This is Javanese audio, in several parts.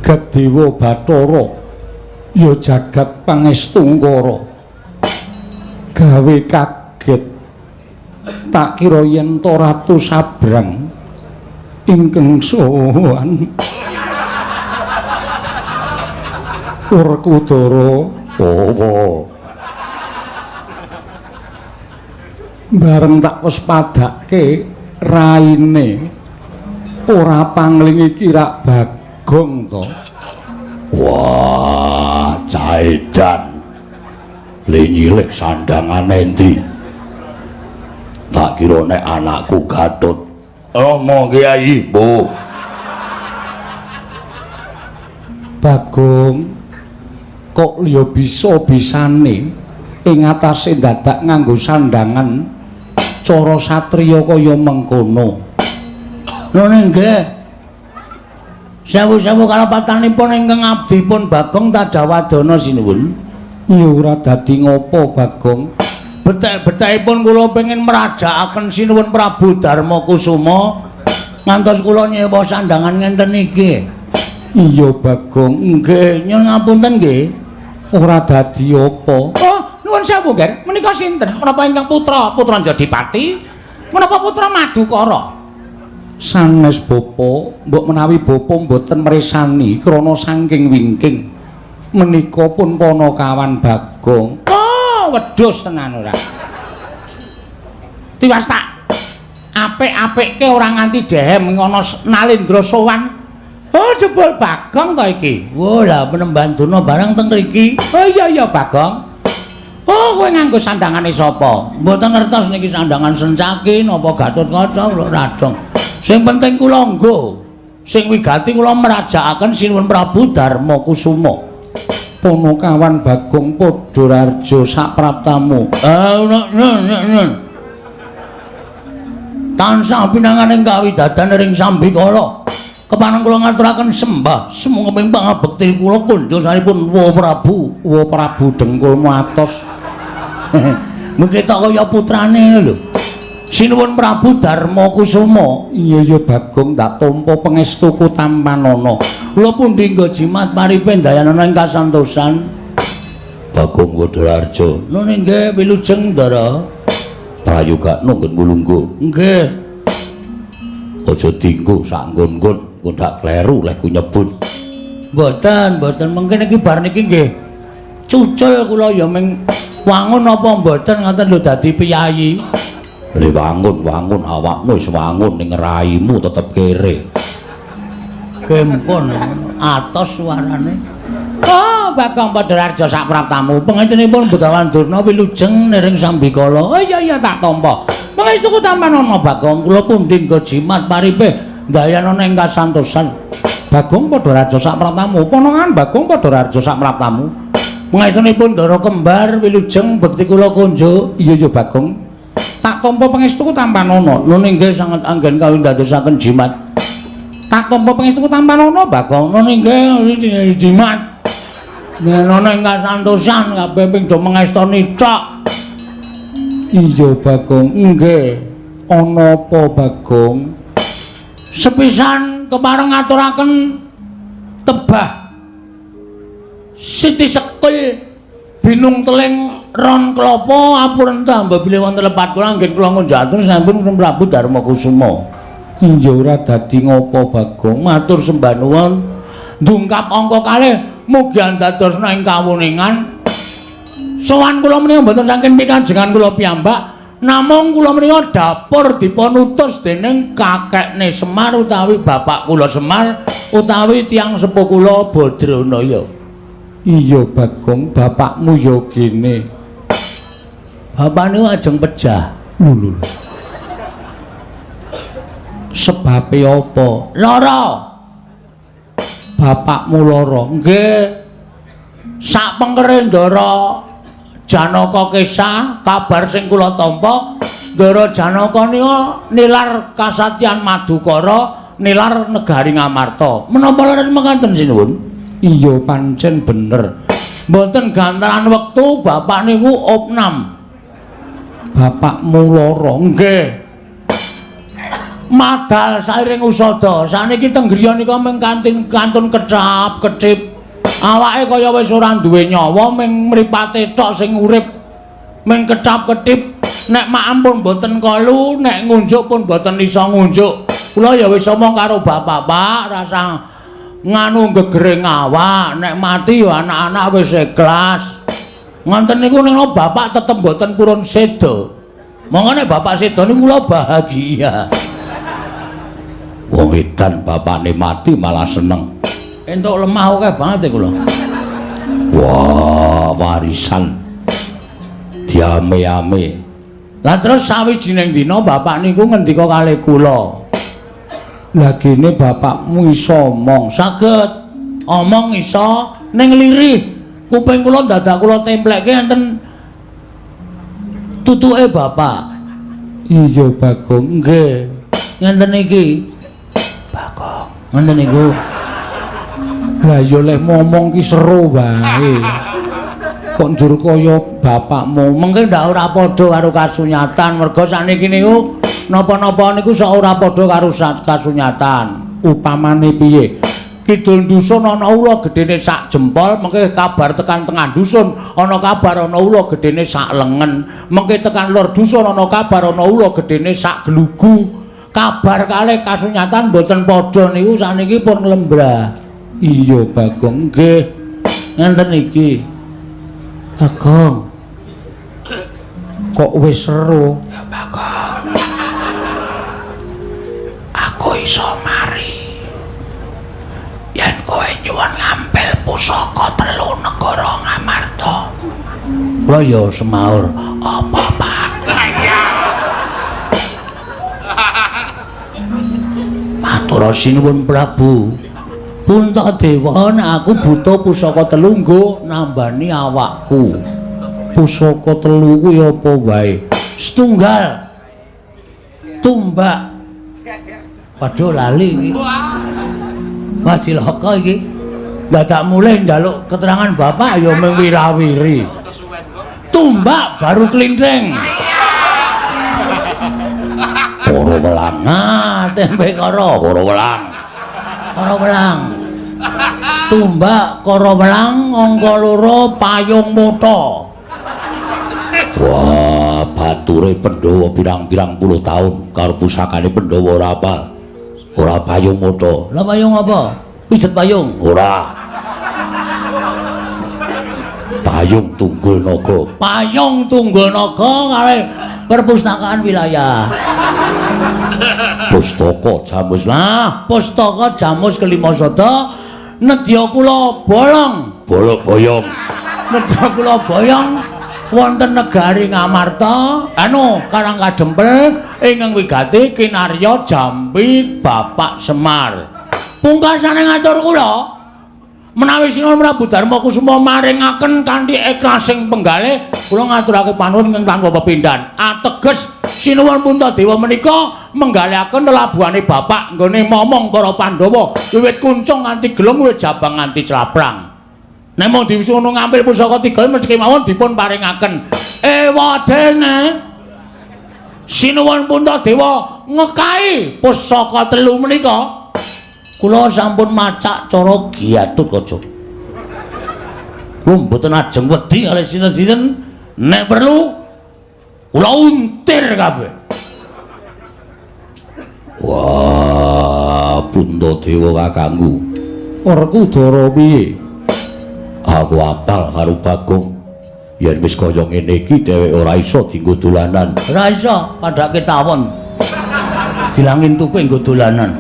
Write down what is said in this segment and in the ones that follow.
Jagat Dewa Bathara ya jagat pangestungkara. Gawe kaget. Tak kira yen to Ratu Sabrang ingkang sowan. Werkudara apa? Bareng tak wis padake raine ora pangling iki rak Bagong to. Wah, caedan. Le nyilih sandangane endi? Tak kira nek anakku Gatut. Romo Kyai, mbuh. Bagong kok liya bisa-bisane ing atase dadak nganggo sandangan cara satriya kaya mengkono. Lho nggih. Sewu-sewu kalepatanipun ingkang abdipun Bagong Tadawadana sinuwun. Ya ora dadi ngopo Bagong. Betek-betekipun kula pengin mrajakaken sinuwun Prabu Darma Kusuma ngantos kula nyewa sandangan ngenten iki. Iya Bagong, nggih, nyuwun ngapunten nggih. Ora dadi apa. Oh, nuwun sewu nggih. Menika sinten? Menapa ingkang putra, putra Jodipati? Menapa putra Madukara? Sanes bapa, mbok menawi bapa mboten mresani krana saking wingking. Menika pun panakawan Bagong. Oh, wedhus tenan ora. Tiwas tak apik-apikke ora nganti dehem ana Nalendra sowan. Oh, jebul Bagong to iki. Wah, lah penemban Durna barang teng mriki. Oh iya iya Bagong. Oh, kowe nganggo sandangane sapa? Mboten ngertos niki sandangan Sencaki napa Gatotkaca kula radong. Sing penting kula nggo. Sing wigati kula mrajakaken Sinuwun Prabu Darma Kusuma. Panakawan Bagong padha raja sapraptamu. Tansah pinanganing kawidadan ring sambikala. Kepaneng kula ngaturaken sembah sumangga pangabekti kula kunjunganipun Wa Prabu. Wa Prabu dengkulmu atos. Mengke tok kaya putrane lho. Sinuwun Prabu Darma Kusuma. Iya iya Bagong, tak tampa pangestuku tampanana. Kula pundi nggo jimat paripe ndayanana ing kasantosan. Bagong Wadararja. Nun nggih wilujeng Ndara. Prayogakno nggon mulungguh. Nggih. Aja dinggo sak nggon-nggon, engko ndak kleru leh ku nyebut. Mboten, mboten mungkin iki bar niki nggih. Cucul kula ya ming wangun apa mboten ngoten lho dadi piyayi. Le wangun-wangun awakmu wis wangun ning raimu tetep kere. Gempon atos suarane. Oh, Bagong Padhararja sapraptamu. Pangestenipun Begawan Durna wilujeng niring sambikala. Oh iya iya tak tampa. Pangestuku tampanana Bagong, kula pundi nggo jimat paripe ndayanana ing kasantosan. Bagong Padhararja sapraptamu. Panangan Bagong Padhararja sapraptamu. Pangestunipun Ndara kembar wilujeng bekti kula kunjuk. Iya iya Bagong. Tak tampa pangestuku tampanana. Nun inggih sanget anggen kawindadosaken jimat. Tak tampa pangestuku tampanana Bagong. Nun inggih jimat. Nenono ing kasantosan kabeh ping do mengestoni tok. Iya Bagong, nggih. Ana apa Bagong? Sepisan kepareng ngaturaken tebah Siti Sekul binung teling ron klopo apurenta mbok bilih wonten lepat kula anggen kula ngunjukaken sampun Prabu Darma Kusuma. Iya ora dadi ngopo Bagong, matur sembah nuwun. Ndungkap angka kalih mugi andadosna ing kawuningan. Sowan kula menika mboten saking pikajengan kula piyambak, namung kula menika dapur dipun utus dening kakekne Semar utawi bapak kula Semar utawi tiyang sepuh kula Badranaya. Iya Bagong, bapakmu ya gene. Bapak niku ajeng pejah. Lho. Sebabe apa? Lara. Bapakmu lara. Nggih. Sak pengkere Ndara Janaka kesah, kabar sing kula tampa, Ndara Janaka nika nilar kasatyan Madukara, nilar negari Ngamarta. Menapa leres mekaten sinuwun? Iya pancen bener. Mboten gantaran wektu bapak niku opnam. Bapakmu lara. Nggih. Madal sairing usada. Saniki teng griya nika mung kantun kecap, kecip. Awake kaya wis ora duwe nyawa, mung mripate tok sing urip. Mung kecap-ketip. Nek maem pun mboten kolu, nek ngunjuk pun mboten iso ngunjuk. Kula ya wis omong karo bapak, Pak, rasa nganu gegering awak, nek mati ya anak-anak wis ikhlas. Ngoten niku ning bapak tetep mboten purun seda. Monggo nek bapak seda niku kula bahagia. Wong edan bapakne mati malah seneng. Entuk lemah akeh banget kula. Wah, warisan diame-ame. Lah terus sawijining dina bapak niku ngendika kalih kula. Lah gene bapakmu iso omong, saged omong iso ning lirih. Kuping kula dadak kula templekke enten tutuke bapak. Iya Bagong, nggih. Ngenten iki. Bagong, ngenten niku. Lah ya leh ngomong ki seru wae. Kok njur kaya bapakmu? Mengke ndak ora padha karo kasunyatan, merga sakniki niku napa-napa niku sok ora padha karo kasunyatan. Upamane piye? Kidul dusun ana ula gedene sak jempol, mengke kabar tekan tengah dusun ana kabar ana ula gedene sak lengen, mengke tekan lor dusun ana kabar ana ula gedene sak glugu. Kabar kalih kasunyatan mboten padha niku sakniki pun lembrah. Iya Bagong, nggih. Ngenten iki. Bagong. Kok wis seru? Ya Bagong. Aku iso mari. Yen kowe nyuwun ngampil pusaka telu negara Ngamarta. Kula ya semaur, apa Pak? Matur sinuwun Prabu. Puntadewa, nek aku buta pusaka telu nggo nambani awakku. Pusaka telu kuwi apa wae? Setunggal. Tumbak. Waduh lali iki. Wah cilaka iki. Dadak mulih njaluk keterangan bapak ya mung wirawiri. Tumbak baru klinthing. Koro welang. Nah, tempe koro, koro welang. Koro welang. Tumbak koro welang angka loro payung mata. Wah, bature Pandhawa pirang-pirang puluh tahun karo pusakane Pandhawa ora apal. Ora payung mata. Lah payung apa? Pijet payung? Ora. Payung Tunggul Naga. Payung Tunggul Naga kalih perpustakaan wilayah. Pustaka Jamus. Lah, pustaka Jamus kelima sada nedya kula bolong. Bolok boyong. Nedya kula boyong wonten negari Ngamarta, anu Karang Kadempel ingkang wigati kinarya jampi Bapak Semar. Pungkasane ngatur kula menawi Sinuwun Prabu Darma Kusuma maringaken kanthi ikhlasing penggalih kula ngaturake panuwun ingkang tanpa pepindhan. Ateges Sinuwun Puntadewa menika menggalihaken lelabuhane bapak nggone momong para Pandhawa wiwit kuncung nganti gelung wiwit jabang nganti claprang. Nek mung diwisuno ngampil pusaka tiga mesti kemawon dipun paringaken. Ewadene Sinuwun Puntadewa ngekai pusaka telu menika. Kula sampun macak cara Gatotkaca. Kula mboten ajeng wedi kalih sinten-sinten, nek perlu kula untir kabeh. Wah, Puntadewa kakangku. Werkudara piye? Aku apal karo Bagong. Yen wis kaya ngene iki dheweke ora iso dienggo dolanan. Ora iso, padhake tawon. Dilangin tuku nggo dolanan.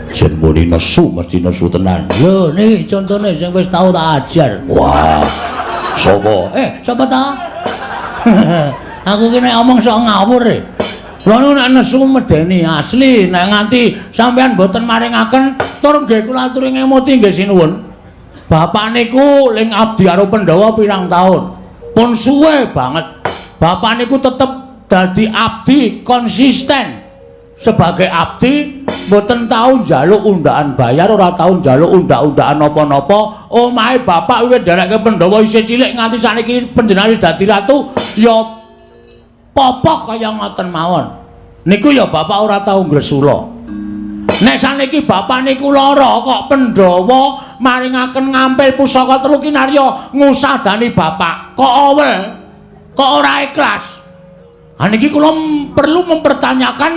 Yen muni nesu mesti nesu tenan. Lho niki contone sing wis tau tak ajar. Wah. Sapa? Sapa ta? Aku ki nek omong sok ngawur e. Lha niku nek nesu medeni asli, nek nganti sampean mboten maringaken tur nggih kula aturi ngemuti nggih sinuwun. Bapak niku ling abdi karo Pandhawa pirang taun. Pun suwe banget. Bapak niku tetep dadi abdi konsisten. Sebagai abdi mboten tau njaluk undaan bayar, ora tau njaluk undak-undakan napa-napa. Omahe bapak wiwit nderekke Pandhawa isih cilik nganti saniki panjenengan wis dadi ratu ya popok kaya ngoten mawon. Niku ya bapak ora tau ngresula. Nek saniki bapak niku lara kok Pandhawa maringaken ngampil pusaka telu kinarya ngusadani bapak. Kok awel? Kok ora ikhlas? Ha niki kula perlu mempertanyakan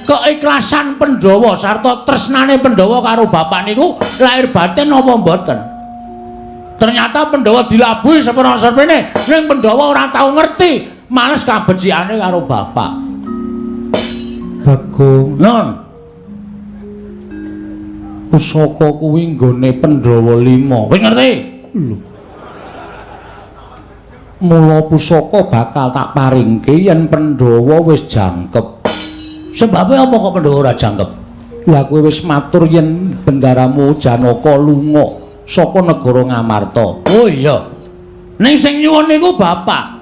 keikhlasan Pandhawa sarta tresnane Pandhawa karo bapak niku lahir batin apa mboten? Ternyata Pandhawa dilabuhi seprana-seprene, ning Pandhawa ora tau ngerti, males kabecikane karo bapak. Bagong, non. Pusaka kuwi nggone Pandhawa 5. Wis ngerti? Lho. Mula pusaka bakal tak paringke yen Pandhawa wis jangkep. Sebabe apa kok Pandhawa ora jangkep? Lah kowe wis matur yen bendaramu Janaka lunga saka negara Ngamarta. Oh iya. Ning sing nyuwun niku bapak.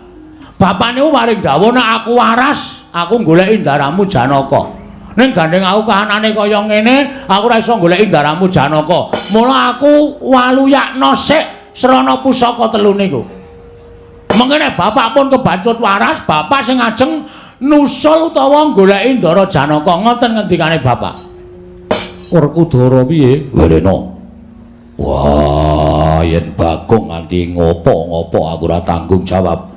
Bapak niku paring dawuh nek aku waras, aku goleki ndaramu Janaka. Ning gandeng aku kahanane kaya ngene, aku ora iso goleki ndaramu Janaka. Mula aku waluyakna sik srana pusaka telu niku. Mengkene bapak pun kebacut waras, bapak sing ajeng nusul utawa goleki ndara Janaka. Ngoten ngendikane bapak. Werkudara piye? Welena. Wah, yen Bagong nganti ngopo-ngopo aku ora tanggung jawab.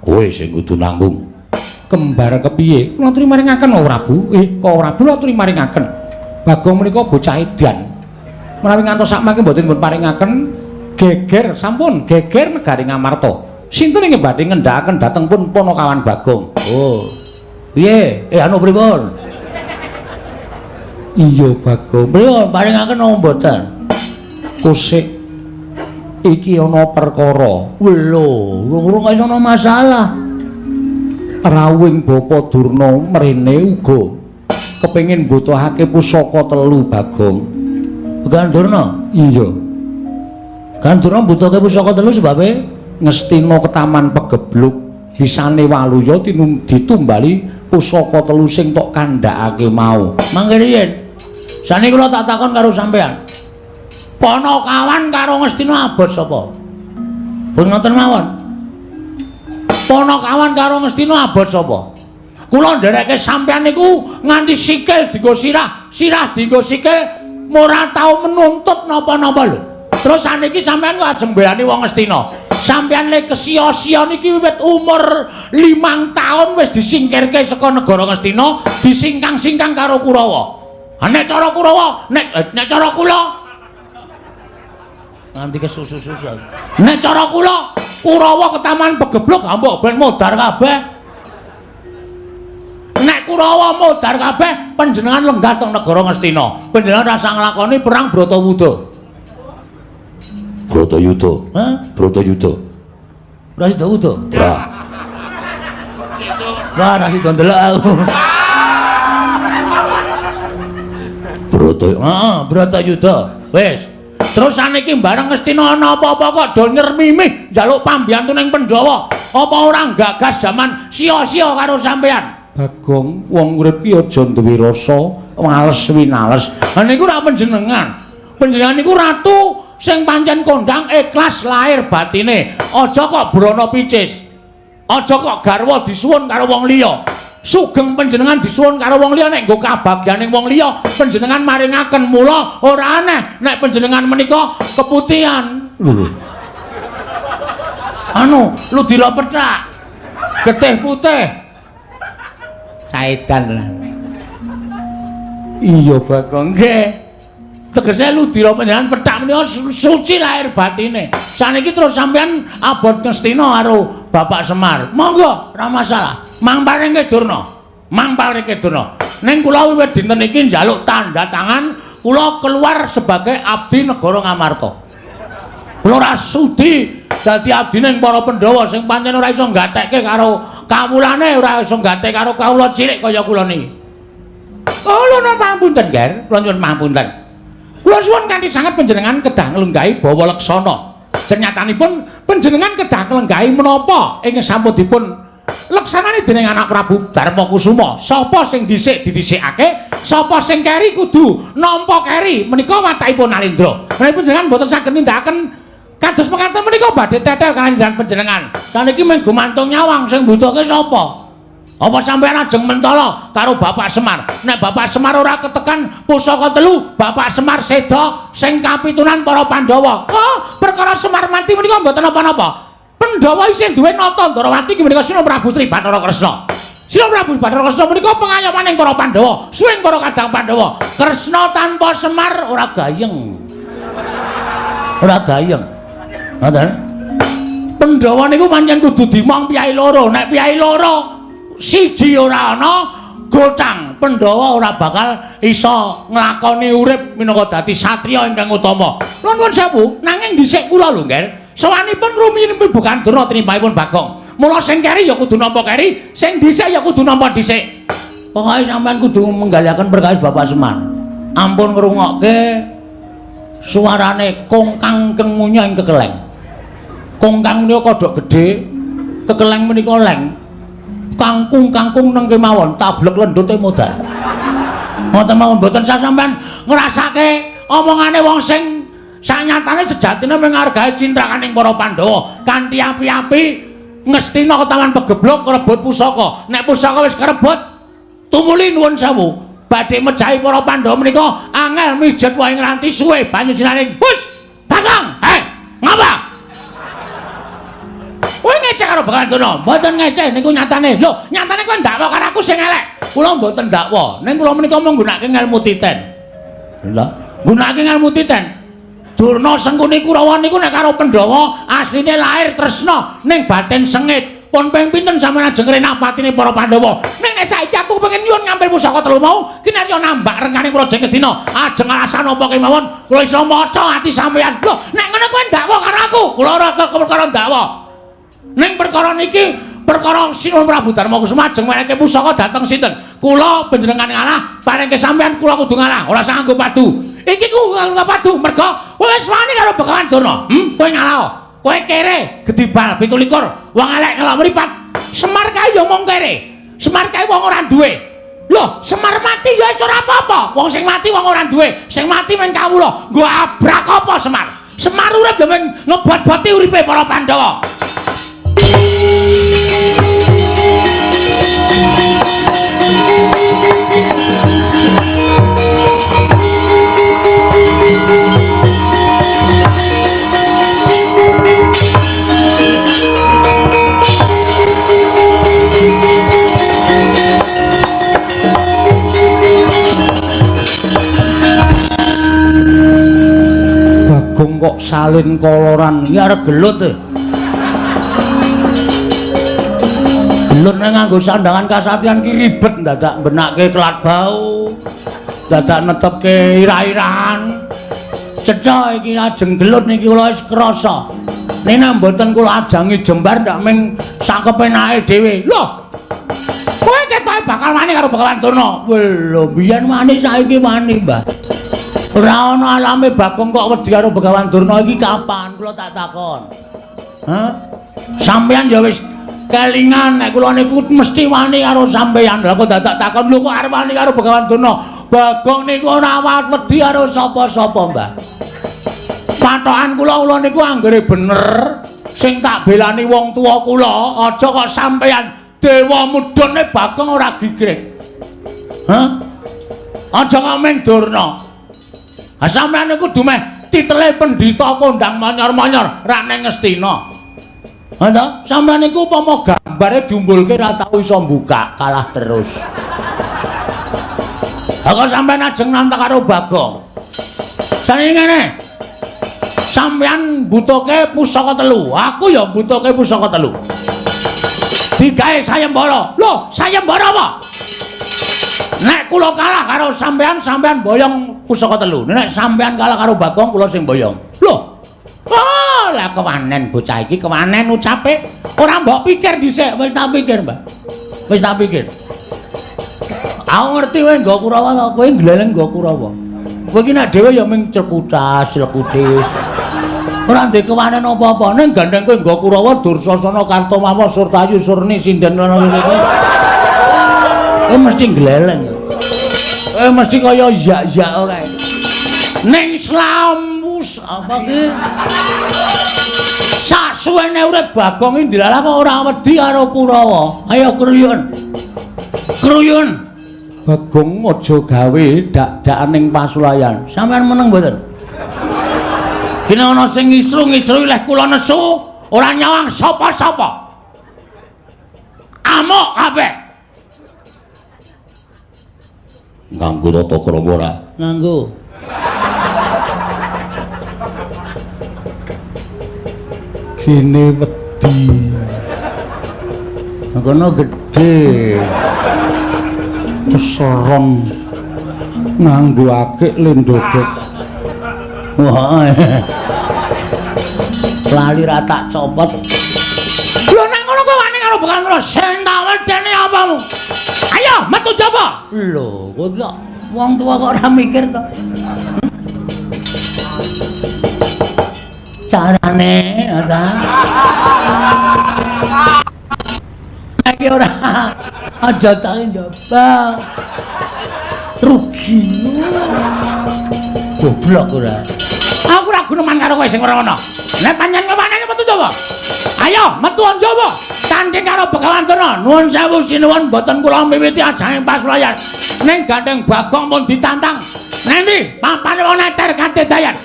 Kowe sing kudu nanggung. Kembar kepiye? Kula aturi maringaken Prabu. Kok Prabu aturi maringaken. Bagong menika bocah edan. Menawi ngantos sakmangke mboten dipun paringaken geger sampun geger negari Ngamarta. Sinten ingkang badhe ngendhakaken dhateng pun Panakawan Bagong? Oh. Piye? Anu pripun? Iya Bagong. Pripun paringaken napa mboten? Kusik iki ana perkara. Lho, urung ana masalah. Rawuhing Bapa Durna mrene uga kepengin mbutuhake pusaka telu Bagong. Began Durna? Iya. Began Durna mbutuhake pusaka telu sebabe Ngastina ketaman pegebluk bisane waluya ditumbali pusaka telu sing tok kandhakake mau. Mangke riyin. Sane kula tak takon karo sampean. Panakawan karo Ngastina abot sapa? Pun ngoten mawon. Panakawan karo Ngastina abot sapa? Kula ndereke sampean niku nganti sikil dienggo sirah, sirah dienggo sikil, ora tau menuntut napa-napa lho. Terus saniki sampean kok ajeng mbelani wong Ngastina. Sampean le kesia-sia niki wiwit umur 5 tahun wis disingkirke saka negara Ngastina, disingkang-singkang karo Kurawa. Ha nek cara Kurawa, nek cara kula nganti kesusu-susu. Nek cara kula, Kurawa ketaman pegebluk mbok ben modar kabeh. Nek Kurawa modar kabeh, panjenengan lenggah teng negara Ngastina. Panjenengan rasa nglakoni perang Bratawuda. Bratayuda. Hah? Bratayuda. Ora sida wuda. Ora. Sesuk. Wah, ora sida ndelok aku. Bratayuda. Heeh, Bratayuda. Wis. Terus saniki bareng Ngastina ana apa-apa kok do nyermimih njaluk pambiyantu ning Pandhawa. Apa ora gagas jaman sia-sia karo sampean? Bagong, wong urip ki aja duwe rasa males winales. Ha niku ora panjenengan. Panjenengan niku ratu sing pancen kondang ikhlas lahir batine. Aja kok brana picis. Aja kok garwa disuwun karo wong liya. Sugeng panjenengan disuwun karo wong liya nek nggo kabagyaning wong liya panjenengan maringaken. Mula ora aneh nek panjenengan menika keputihan. Lho. Anu, ludira pethak. Getih putih. Caedan lah. Iya Bagong. Nggih. Tegese ludira panjenengan pethak menika suci lahir batine. Saniki terus sampean abot Ngastina karo Bapak Semar. Monggo, ora masalah. Mang paringke Durna. Mang paringke Durna. Ning kula wiwit dinten iki njaluk tanda tangan, kula keluar sebagai abdi negara Ngamarta. Kula ora sudi dadi abdine para Pandhawa sing pancen ora iso nggatekke karo kawulane, ora iso nggatekke karo kawula cilik kaya kula niki. Oh, lho napa pangapunten, Ger? Kula nyuwun pangapunten. Kula suwun kanthi sanget panjenengan kedah nglenggahi bawa leksana. Senyatanipun panjenengan kedah nglenggahi menapa ing sampun dipun leksanane dening anak Prabu Darmakusuma. Sapa sing dhisik didhisikake, sapa sing keri kudu nampa keri. Menika watakipun Nalendra. Menawi panjenengan mboten saged nindakaken kados mekaten menika badhe tetel kaliyan panjenengan. Saniki mung gumantung nyawang sing mbutuhke sapa? Apa sampeyan ajeng mentala karo Bapak Semar? Nek Bapak Semar ora ketekan pusaka telu, Bapak Semar seda sing kapitunan para Pandhawa. Oh, perkara Semar mati menika mboten napa-napa. Pandhawa isih duwe nata Ndrawati ki menika Sinun Prabu Sri Bathara Kresna. Sinun Prabu Bathara Kresna menika pengayomaning para Pandhawa, suwing para kadang Pandhawa. Kresna tanpa Semar ora gayeng. Ora gayeng. Ngoten. Pandhawa niku pancen kudu dimong piyai loro. Nek piyai loro siji ora ana gotang, Pandhawa ora bakal iso nglakoni urip minangka dadi satriya ingkang utama. Nuwun sewu, nanging dhisik kula lho, Ngger. Sowanipun rumiyin bukan Durna tinimbangipun Bagong. Mula sing keri ya kudu nampa keri, sing dhisik ya kudu nampa dhisik. Pokoke sampean kudu menggaliaken perkawis Bapak Semar. Ampun ngrungokke suarane kongkang kengunya ing kekeleng. Kongkang menika kodhok gedhe, kekeleng menika leng. Kangkung-kangkung neng kemawon, tablek lendute modal. Ngoten mawon mboten sah sampean ngrasake omongane wong sing sanyatane sejatine menghargai cintrakaning para Pandhawa kanthi api-api ngestina ketawan pegeblok ngrebut pusaka. Nek pusaka wis kerebut, tumuli nuwun sewu badhe mejahi para Pandhawa menika angel mijet wae ngranti suwe banyu sinaring. Bus Bagong, heh, ngapa? Kowe ngecek karo Begawan Durna? Mboten ngecek niku nyatane. Lho, nyatane kowe ndakwa karo aku sing elek. Kula mboten ndakwa, ning kula menika mung nggunakake ngelmu titen. Lha, nggunakake ngelmu titen. Durna Sengkuni Kurawa niku nek karo Pandhawa asline lair tresna ning batin sengit. Pun ping pinten sampeyan ajeng ngrenah patine para Pandhawa. Ning nek saiki aku pengen nyuwun ngambil pusaka telu mau, kinarya nambak rengkane Praja Ngastina. Ajeng alasan apa kemawon kula iso maca ati sampeyan. Lho, nek ngono kowe ndakwa karo aku. Kula ora perkara ndakwa. Ning perkara niki perkara Sinun Prabu Darma Kusuma ajeng menehi pusaka dhateng sinten? Kula panjenengan ngalah, parengke sampeyan kula kudu ngalah, ora usah nganggo padu. Iki ku nganggo padu mergo wis wani karo Begawan Durna. Kowe ngalah. Kowe kere gedibal 27, wong elek ngelok mripat. Semar kae ya mung kere. Semar kae wong ora duwe. Lho, Semar mati ya wis ora apa-apa. Wong sing mati wong ora duwe, sing mati mung kawula. Nggo abrak apa Semar? Semar urip ya mung ngebot-boti uripe para Pandhawa. Bagong kok salin koloran iki arep gelut e. Gelut nek nganggo sandangan kasatriyan ki ribet, dadak mbenakke kelat bau, dadak netepke ira-irahan. Cetha iki ajeng gelut niki kula wis krasa. Nek mboten kula ajangi jembar ndak ming sakepenake dhewe. Lho, kowe ketoke bakal wani karo Begawan Durna. Lho, biyen wani saiki wani, Mbah. Ora ana alame Bagong kok wedi karo Begawan Durna iki kapan? Kula tak takon. Hah? Sampeyan ya wis kelingan nek kula niku mesti wani karo sampeyan. Lah kok dadak takon lho kok arep wani karo Begawan Durna? Bagong niku ora wedi karo sapa-sapa, Mbah. Patokan kula kula niku anggere bener sing tak belani wong tuwa kula, aja kok sampeyan dewa mudhune Bagong ora gigrik. Hah? Aja kok ming Durna. Ha sampeyan niku dumeh titele pendhita kondang manyor-manyor rak ning Ngastina. Ha ta? Sampeyan niku upama gambare diumbulke ra tau iso mbuka, kalah terus. Ha kok sampeyan ajeng nantang karo Bagong. Saniki ngene. Sampeyan mbutuhke pusaka telu, aku ya mbutuhke pusaka telu. Digawe sayembara. Lho, sayembara apa? Nek kula kalah karo sampeyan, sampeyan boyong pusaka telu. Nek sampeyan kalah karo Bagong, kula sing boyong. Lho. Oh, lah kewanen bocah iki, kewanen ucape. Ora mbok pikir dhisik, wis tak pikir, Mbah. Wis tak pikir. Aku ngerti kowe nggo Kurawa to, kowe gleleng nggo Kurawa. Kowe iki nek dhewe ya ming cekutas, clekutis. Ora ndek kewanen apa-apa, ning gandeng kowe nggo Kurawa, Dursasana, Kartomawa, Surtayu, Surni, Sinden ngono kuwi. Kowe mesti gleleng. Kowe mesti kaya yak-yak kae. Ning slamus apa ki? Sasuwene urip Bagong iki ndilalah kok ora wedi karo Kurawa. Ayo kruyun. Kruyun. Bagong aja gawe dak-dakan ning pasulayan. Sampeyan meneng mboten? Kene ana sing ngisru-ngisru leh kula nesu, ora nyawang sapa-sapa. Amuk kabeh. Nganggo tata krama ora? Nganggo. Kene wedi. Kono gedhe. Keseron nganggo akik le ndodok. Wah. Lali ra tak copot. Lho nang ngono kok wani karo Begawan Durna sing tak wedeni apamu? Ayo metu jaba. Lho, kowe kok wong tua kok ora mikir to? Carane ta. Iki ora aja tak njaba. Rugi. Goblok ora. Aku ora guneman karo kowe sing ora ngono. Nek pancen kewanane metu jaba. Ayo metu njaba. Tanding karo Begawan Durna. Nuwun sewu sinuwun mboten kula miwiti ajang pasulayan. Ning gandeng Bagong pun ditantang. Nanti papane wong neter kadedayan.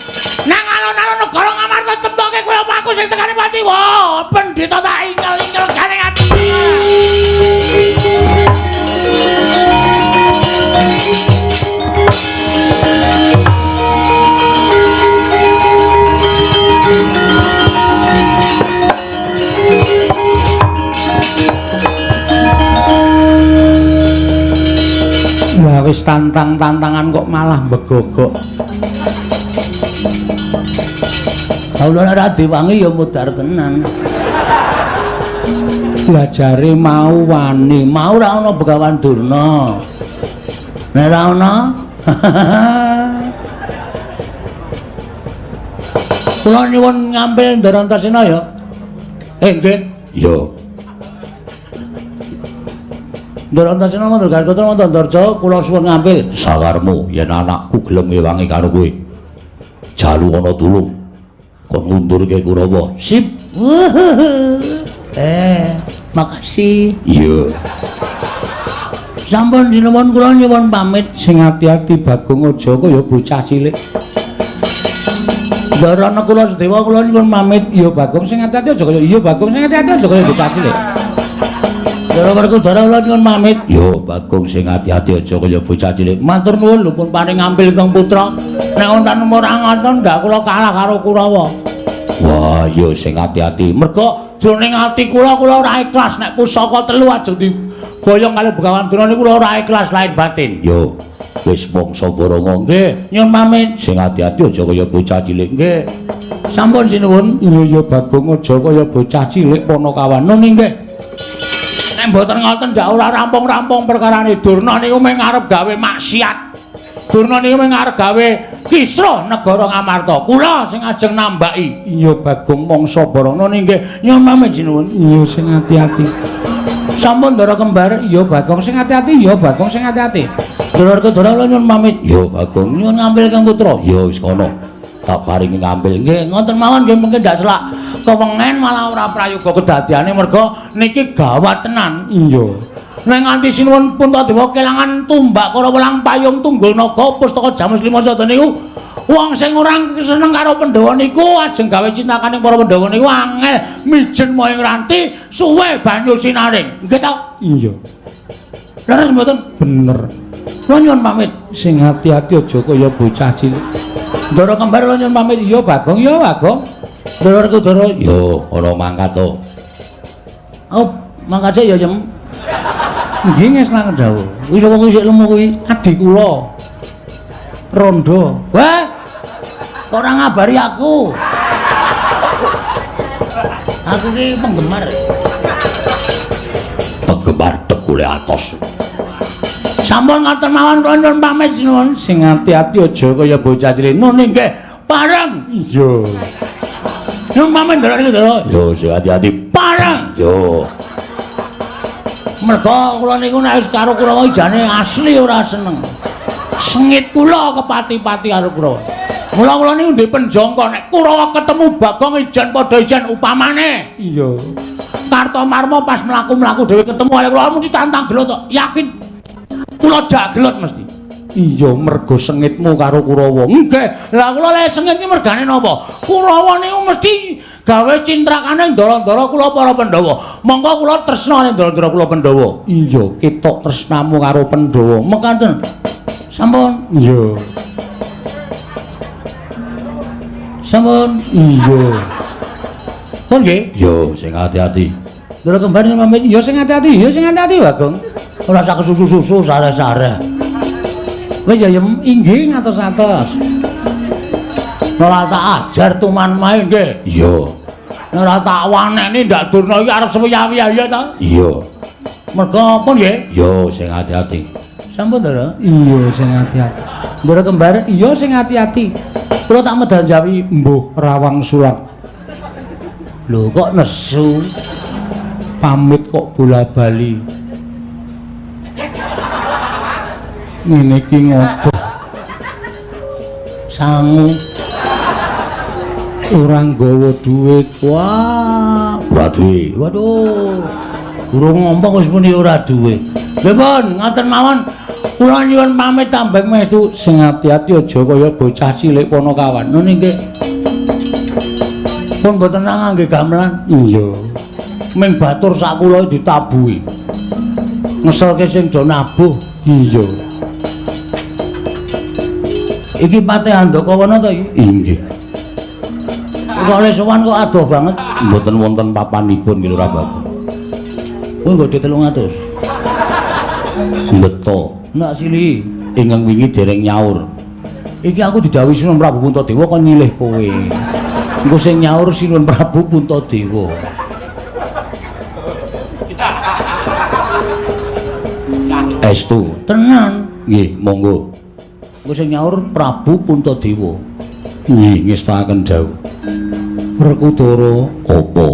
Nang alun-alun negara Ngamarta temtoke kowe apa aku sing tekane pati. Wah, pendhita tak ingel-ingel gandeng ati. Wah, wis tantang-tantangan kok malah begogok. Kula ora diwangi ya mudhar tenan. Lajare mau wani, mau ora ana Begawan Durna. Nek ora ana kula nyuwun ngambil Ndara Antasena ya. Nggih. Iya. Ndara Antasena Mandra Gargotra Mandra Antarja kula suwun ngambil. Sakarmu yen anakku gelem ngewangi karo kowe. Jalu ana tulung. Kon ngundurke Kurawa. Sip. Makasih. Iya. Sampun sinuwun kula nyuwun pamit. Sing ati-ati Bagong aja kaya bocah cilik. Ndara Nakula Sedewa kula nyuwun pamit. Iya Bagong sing ati-ati aja kaya iya Bagong sing ati-ati aja kaya bocah cilik. Ndara Werkudara kula nyuwun pamit. Yo Bagong sing ati-ati aja kaya bocah cilik. Matur nuwun lho pun paring ngambil ingkang putra. Nek wonten ora ngoten ndak kula kalah karo Kurawa. Wah, yo sing ati-ati. Mergo jroning ati kula kula ora ikhlas nek pusaka telu ajeng diboyong kali Begawan Durna niku kula ora ikhlas lahir batin. Yo wis mangsa borongo. Nggih, nyuwun pamit. Sing ati-ati aja kaya bocah cilik. Nggih. Sampun sinuwun. Iya ya Bagong aja kaya bocah cilik Panakawan. Nun nggih. Nek mboten ngoten ndak ora rampung-rampung perkarane Durna niku mung arep gawe maksiat. Durna niku mung arep gawe kisruh negara Ngamarta. Kula sing ajeng nambaki. Iya Bagong mangsa Barana nggih. Nyuwun pamit sinuwun. Iya sing ati-ati. Sampun Ndara kembar. Iya Bagong sing ati-ati. Iya Bagong sing ati-ati. Ndara Werkudara kula nyuwun pamit. Iya Bagong nyuwun ngambil Kang Putra. Iya wis kono. Tak paringi ngambil. Nggih, ngoten mawon nggih mungkin ndak selak kewengen malah ora prayoga kedadiane mergo niki gawat tenan. Iya. Nek nganti sinuwun Puntadewa kelangan tumbak Kurawa lan payung tunggul naga pustaka Jamus Lima Sada niku wong sing ora seneng karo Pandhawa niku ajeng gawe cintakane para Pandhawa niku angel mijen moyong ranti suwe banyu sinaring. Nggih ta? Iya. Leres mboten? Bener. Kula nyuwun pamit. Sing ati-ati aja kaya bocah cilik. Ndara kembar kula nyuwun pamit. Iya Bagong, iya Bagong. Ndara Werkudara. Yo, ora mangkat to. Oh, mangkat sik ya, Yem. Nggih ngesnaken dawuh. Kuwi sapa kuwi sik lemu kuwi? Adi kula. Rondo. Wah. Kok ora ngabari aku? Aku ki penggemar. Penggemar tegule atos. Sampun ngoten mawon kula nyuwun pamit sinuwun. Sing ati-ati aja kaya bocah cilik. Nun nggih, pareng. Iya. Nyuwun pamit Ndara Ndara. Yo sing ati-ati. Pareng. Yo. Mergo kula niku nek wis karo Kurawa jane asli ora seneng. Sengit kula kepati-pati karo Kurawa. Mula kula niku ndek penjangka nek Kurawa ketemu Bagong ijen padha ijen upamane. Iya. Kartomarma pas mlaku-mlaku dhewe ketemu karo kula mesti tantang gelo to. Yakin. Kula jak gelut mesti. Iya, mergo sengitmu karo Kurawa. Nggih. Lah kula le sengit iki mergane napa? Kurawa niku mesti gawe cintrakane ndara-ndara kula para Pandhawa. Monggo kula tresna ndara-ndara kula Pandhawa. Iya, ketok tresnamu karo Pandhawa. Mekaten. Sampun. Iya. Sampun. Iya. Pun nggih? Yo, sing ati-ati. Ndara kembar pamit. Ya sing ati-ati, ya sing ati-ati, Bagong. Ora sak kesusu-susu sare-sare. Wis ya inggih ngatos-atos. Ora tak ajar tuman mae nggih. Iya. Ora tak waneni ndak Durna iki arep sewiya-wiya ya ta? Iya. Mergo apa nggih? Yo sing ati-ati. Sampun, Ndara? Iya, sing ati-ati. Ndara kembar, iya sing ati-ati. Kula tak medal jawi mbuh Rawang Sulang. Lho kok nesu? Pamit kok bola-bali. Ngene iki ngopo? Sangu. Ora nggawa dhuwit. Wah, ora duwe. Waduh. Durung ngomong wis muni ora duwe. Lha pun ngoten mawon. Kula nyuwun pamit tambeng mestu. Sing ati-ati aja kaya bocah cilik Panakawan. Ngono nggih. Pun mboten ngangge gamelan. Iya. Ming batur sak kula ditabuhi. Ngeselke sing do nabuh. Iya. Iki Patih Andakawana to iki? Inggih. Kok le sowan kok adoh banget. Mboten wonten papanipun nggih Lurah Bagong. Kuwi nggo 300. Beto. Nak sili ingkang wingi dereng nyaur. Iki aku didhawuhi Sinuwun Prabu Puntadewa kon nyilih kowe. Engko sing nyaur Sinuwun Prabu Puntadewa. Estu. Tenan. Nggih, monggo. Engko sing nyaur Prabu Puntadewa. Nggih, ngestakaken dawuh. Werkudara apa?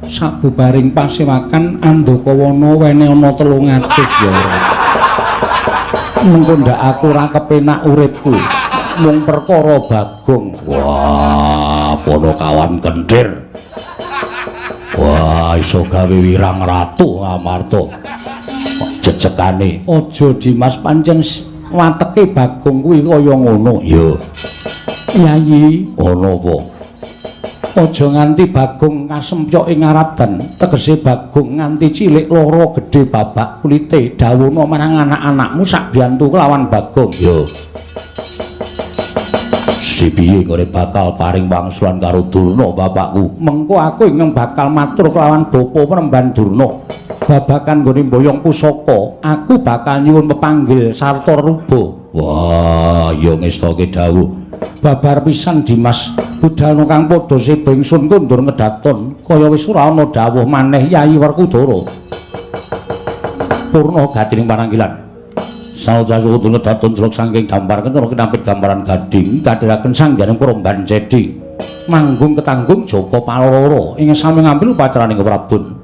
Sabubaring pasewakan Andakawana wene ana 300 ya ora. Mengko ndak aku ora kepenak uripku. Mung perkara Bagong. Wah, Panakawan kenthir. Wah, iso gawe wirang ratu Amarta. Jejekane aja Dimas, pancen wateke Bagong kuwi kaya ngono. Iya. Yayi, ana apa? Aja nganti Bagong kasempyok ing Aradan, tegese Bagong nganti cilik lara gedhe babak kulite. Dawuhna marang anak-anakmu sak biyantu kelawan Bagong. Iya. Si piye nggone bakal paring wangsulan karo Durna bapakku? Mengko aku ingkang bakal matur kelawan Bapa Premban Durna. Babagan nggone mboyong pusaka, aku bakal nyuwun pepanggil sarta ruba. Wah, ya ngestake dawuh. Babar pisan Dimas, budalna kang padha seba ingsun kondur ngedaton, kaya wis ora ana dawuh maneh Yayi Werkudara. Purna gatining pananggilan. Saoja kudu ngedaton jelok saking dampar kentara kinampit gambaran gading kadhiraken sangganing Promban Cedi. Manggung ketanggung Jaka Paloro ing sami ngambil upacaraning Prabun.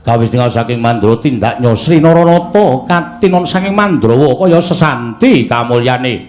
Kawis tinggal saking Mandra tindak Sri Naranata katinon saking Mandrawa kaya sesanti kamulyane.